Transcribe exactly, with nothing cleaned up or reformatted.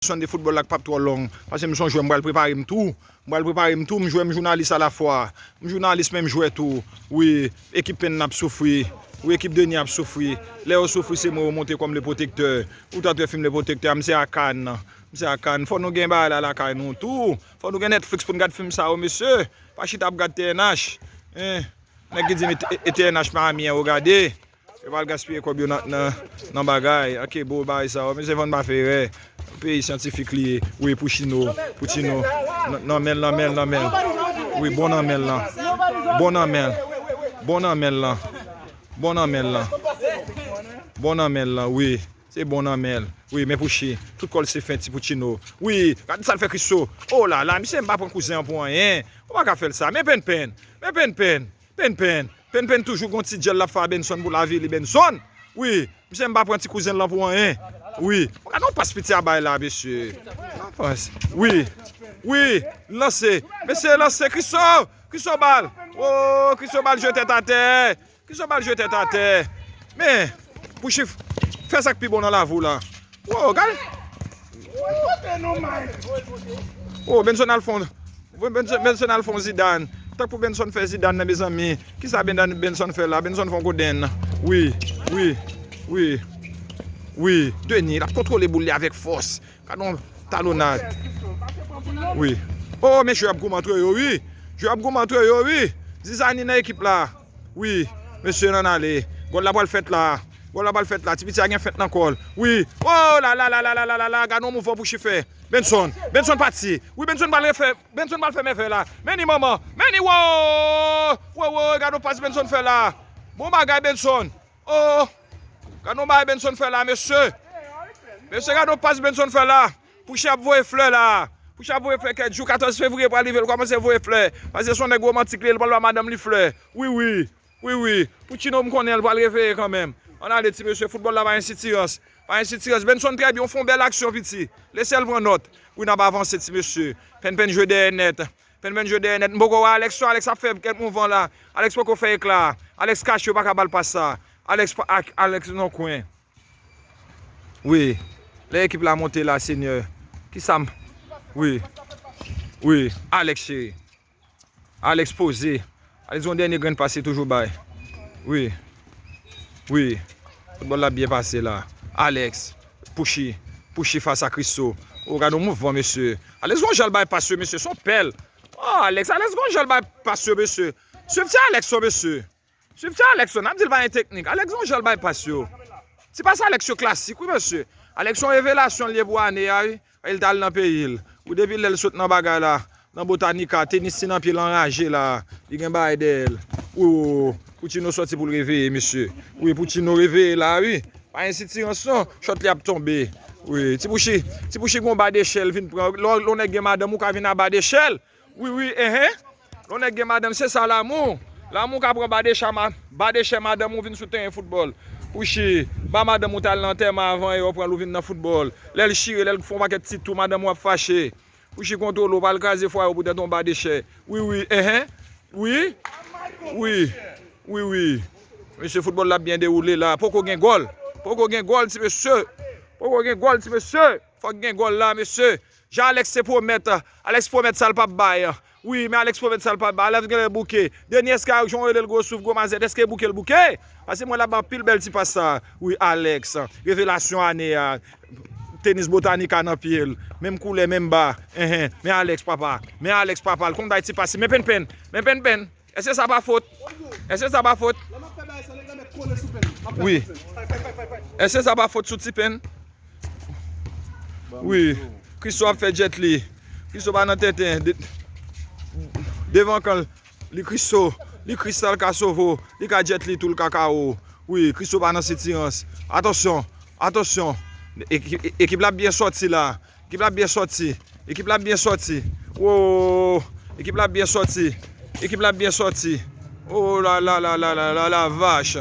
Sèn de foutbòl la k p ap twò long. Paske m se yon jwè, m pral prepare m tou. M pral prepare m tou, m jwè, m jounalis alafwa. M jounalis, men m jwè tou. Wi, ekip Penn nan ap soufri. Wi, ekip Deni ap soufri. Lè yo soufri, se mwen yo monte kòm le pwotektè. Ou ta t wè fim le pwotektè a, m se Akan. M se Akan. Fò nou gen bagay la lakay nou tou. Fò nou gen Netflix pou n gad fim sa yo, mesye. Pa chita ap gad T N H. Hein? Nèg ki di m e, e, e T N H Miami an, ou gade. Yo pral gaspiye kòb yo nan, nan, nan bagay. Ake bo bagay sa yo. Mesye, fò n pa fè erè. Peyi syantifik li ye. Wi, Pouchino, Pouchino. Nan, nan men l, nan men l, nan men l. Wi, bon nan men l lan. Bon nan men l. Bon nan men l lan. Bon nan men l lan. Bon nan men l lan, wi. Se bon nan men l. Wi, men Pouchi. Tout kò l se fen, ti Pouchino. Wi, gade sa l fè Christo. Oh la la, misye m pa pran kouzen an pou anyen. Ou pa ka fè l sa. Men Penn Penn. Men Penn Penn. Penn Penn. Penn Penn toujou gon ti djèl l ap fè a Benson pou l avili Benson. Wi, misye m pa pran ti kouzen l lan pou anyen. Wi. Gade yon pas piti a bay la, mesye. Yon pas. Wi. Wi. Lanse. Mesye, lanse. Christo. Christo bal. Oh, Christo bal jwe tèt atè. Christo bal jwe tèt atè. Men, Pouchi, fè sa k pi bon nan lavi w la. Oh, gade. Oh, Benson al fè yon, Benson, Benson al fè yon Zidane. Tank pou Benson fè Zidane nan, mezanmi. Kisa Benson, Benson fè la? Benson fè yon kodenn. Wi, wi, wi. Wi, Deni, l ap kontwole boul li avèk fòs. Gade yon talonnad. Wi. Oh, men jwè ap goumen antre yo, wi. Jwè ap goumen antre yo, wi. Zizani nan ekip la. Wi, mesye, n ann ale. Gòl la pral fèt la. Gòl la pral fèt la. Ti piti a gen fent nan kò l. Wi. Oh la la la la la la la la. Gade yon mouvman Pouchi fè. Benson. Benson pati. Wi, Benson pral refè. Benson pral fè mèvèy la. Men ni manman. Men ni wo. Wo, wo, gade yon pas Benson fè la. Bon bagay, Benson. Oh. Gade yon bagay Benson fè la, mesye. Mesye, gade yon pas Benson fè la. Pouchi ap voye flè la. Pouchi ap voye flè kèk jou. Katòz fevriye pral rive, l kòmanse voye flè. Paske se yon nèg womantik li ye, l pral ba madanm li flè. Wi, wi. Wi, wi. Pouchino, m konnen l pral reveye kanmenm. Ann ale, ti mesye, foutbòl la pa gen sitirans. Pa gen sitirans. Benson trè byen, w fè yon bèl aksyon, piti. Lese l pran nòt. Wi, n ap avanse, ti mesye. Penn Penn jwe dèyè nèt. Penn Penn jwe dèyè nèt. M poko wè Alex, Alex ap fè kèk mouvman la. Alex poko fè ekla. Alex kache, yo pa ka ba l pas sa. Alex pa, ak, Alex nan kwen. Wi. Lè ekip la monte la, Senyè. Kisa m. Wi. Wi. Alex, cheri. Alex poze. Alex yon dènye grenn pas, li toujou bay. Wi. Wi. Foutbòl la byen pase la. Alex. Pouchi. Pouchi fas a Christo. Oh, gade yon mouvman, mesye. Alex gon jan l bay pas yo, mesye. Se yon pèl. Oh, Alex. Alex gon jan l bay pas yo, mesye. Swiv ti Alex yo, mesye. Swiv ti Alex yo. N ap di l pa gen teknik. Alex gon jan l bay pas yo. Ti pas Alex yo klasik, wi, mesye. Alex yon revelasyon l ye pou ane a, wi. E l t al nan peyi l. Wi, depi lè l sot nan bagay la, nan Botanica, tenis ti nan pye l anraje la. Li gen bagay dèyè l. Wi, wi, wi. Pouchino sòti pou l reveye, mesye. Wi, Pouchino reveye la, wi. Pa gen sitirans non. Chòt li ap tonbe. Wi, ti Pouchi, ti Pouchi gon ba dechè l vin pran. Lè w, lè w nèg gen madanm, ou ka vin a ba dechè l. Wi, wi, enhen. Lè w nèg gen madanm, se sa lanmou. Lanmou ka pran ba dechè ma-, ba dechè madanm ou vin sou teren foutbòl. Pouchi, ba madanm ou t al nan antèman avan e yo pran l ou vin nan foutbòl. Lè l chire, lè l fè yon pakèt ti tou, madanm ou ap fache. Pouchi kontwole w, pa al kraze fwaye w poutèt yon ba dechè. Wi, wi, enhen. Wi. Wi. Wi, wi. Mesye, foutbòl la ap byen dewoule la. Poko gen gòl. Poko gen gòl, ti mesye. Poko gen gòl, ti mesye. Fòk gen gòl la, mesye. Jan Alex te pwomèt, Alex pwomèt sa l p ap bay. Wi, men Alex pwomèt sa l p ap bay. Alex genlè bouke. Deni, èske a jan w rele l gwo souf, gwo mazèt, èske bouke l bouke? Paske mwen l ap bay anpil bèl ti pas sa. Wi, Alex. Revelasyon ane a. Tenis Botanica nan pye l. Menm koulè, menm ba. Enhen. Men Alex, papa. Men Alex, papa. L konn bay ti pas. Men Penn Penn. Men Penn Penn. Èske sa pa fot? Èske sa pa fot? Wi. Èske sa pa fot sou Ti Penn? Wi. Christo ap fè Jet Li. Christo pa nan tenten. De-, devan kan li Christo. Li Christo l ka sove w. Li ka Jet Li tou l ka K O. Wi, Christo pa nan sitirans. Atansyon. Atansyon. Eki-, e-, ekip la ap byen sòti la. Ekip la ap byen sòti. Ekip la ap byen sòti. Wo! Ekip la ap byen sòti. Ekip la ap byen sòti. Oh la la la la la la la vach.